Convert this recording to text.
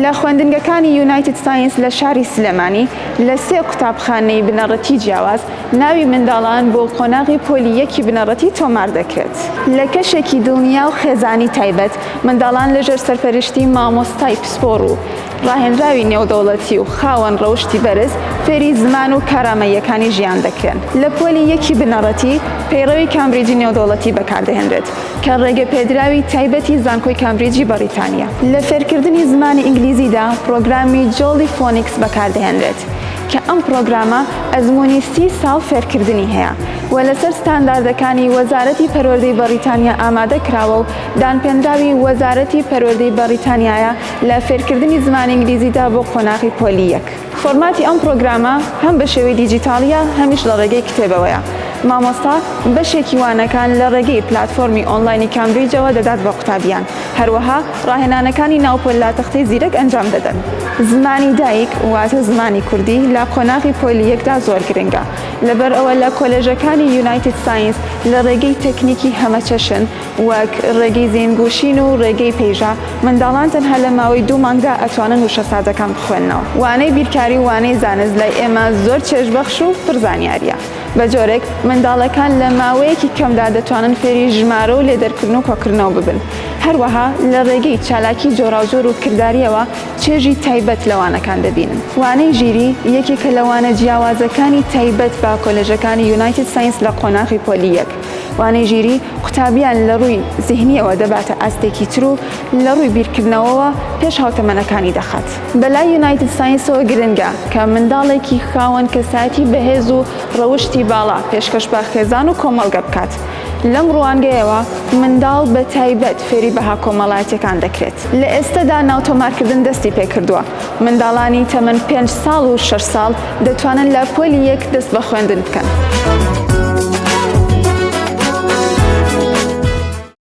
لە خوێندنگەکانی یونایتد ساینس لە شاری سلێمانی لە سێ قوتابخانەی بنەڕەتی جیاواز ناوی منداڵان بۆ قۆناغی پۆلی یەکی بنەڕەتی تۆمار دەکرێت. لە کەشێکی دڵنیا و خێزانی تایبەت، منداڵان لەژێر سەرپەرشتی مامۆستای پسپۆڕ و ڕاهێنراوی نێودەوڵەتی و خاوەن ڕەوشتی بەرز فێری زمان و کارامەییەکانی ژیان دەکرێن. لە پۆلی یەکی بنەڕەتی پەیڕەوی کامبریجی نێودەوڵەتی بەکاردەهێنرێت. کە ڕێگەپێدراوی تایبەتی زانکۆی کامبریجی بەڕیتانییە. لە فێرکردنی زمانی ئینگلیزیدا پڕۆگرامی Jolly Phonics بەکاردەهێنرێت، کە ئەم پڕۆگرامە ئەزموونی سی ساڵ فێرکردنی هەیە و لەسەر ستانداردەکانی وەزارەتی پەروەردەی بەڕیتانیا ئامادە کراوە و دانپێنراوی وەزارەتی پەروەردەی بەڕیتانیایە لە فێرکردنی زمانی ئینگلیزیدا بۆ قۆناغی پۆلی یەک. فۆرماتی ئەم پڕۆگرامە هەم بە شێوەی دیجیتاڵییە هەمیش لە ڕێگەی کتێبەوەیە. مامۆستا بەشێکی وانەکان لە ڕێگەی پلاتفۆرمی ئۆنلاینی کامبریجەوە دەدات بە قوتابیان، هەروەها ڕاهێنانەکانی ناو پۆل لە تەختەی زیرەک ئەنجام دەدەن. زمانی دایک واتە زمانی کوردی لە قۆناغی پۆلی یەکدا زۆر گرنگە، لەبەرئەوە لە کۆلێژەکانی یونایتد ساینس لە ڕێگەی تەکنیکی هەمەچەشن وەک ڕێگەی زینگوشین و ڕێگەی پەیژە، منداڵان تەنها لە ماوەی دوو مانگدا ئەتوانن وشە سادەکان بخوێننەوە. وانەی بیرکاری و وانەی زانست لای ئێمە زۆر چێژبەخش و پڕ زانیارییە، بە جۆرێک منداڵەکان لە ماوەیەکی کەمدا دەتوانن فێری ژمارە و لێدەرکردن و کۆکردنەوە ببن. هەروەها لە ڕێگەی چالاکی جۆراوجۆر و کردارییەوە چێژی تایبەت لە وانەکان دەبینن. وانەی ژیری یەکێکە لە وانە جیاوازەکانی تایبەت بە کۆلێژەکانی یونایتد ساینس لە قۆناغی پۆلی یەک. وانەی ژیری قوتابیان لە ڕووی زیهنییەوە دەباتە ئاستێکی تر و لە ڕووی بیرکردنەوەوە پێش هاوتەمەنەکانی دەخات. بەلای یونایتد ساینسەوە گرنگە کە منداڵێکی خاوەن کەسایەتی بەهێز و ڕەوشتی باڵا پێشکەش بە خێزان و کۆمەڵگە بکات. لەم ڕوانگەیەوە منداڵ بە تایبەت فێری بەها کۆمەڵایەتیەکان دەکرێت. لە ئێستەدا ناوتۆمارکردن دەستی پێکردووە. منداڵانی تەمەن پێنج ساڵ و شەش ساڵ دەتوانن لە پۆلی یەک دەست بە خوێندن بکەن.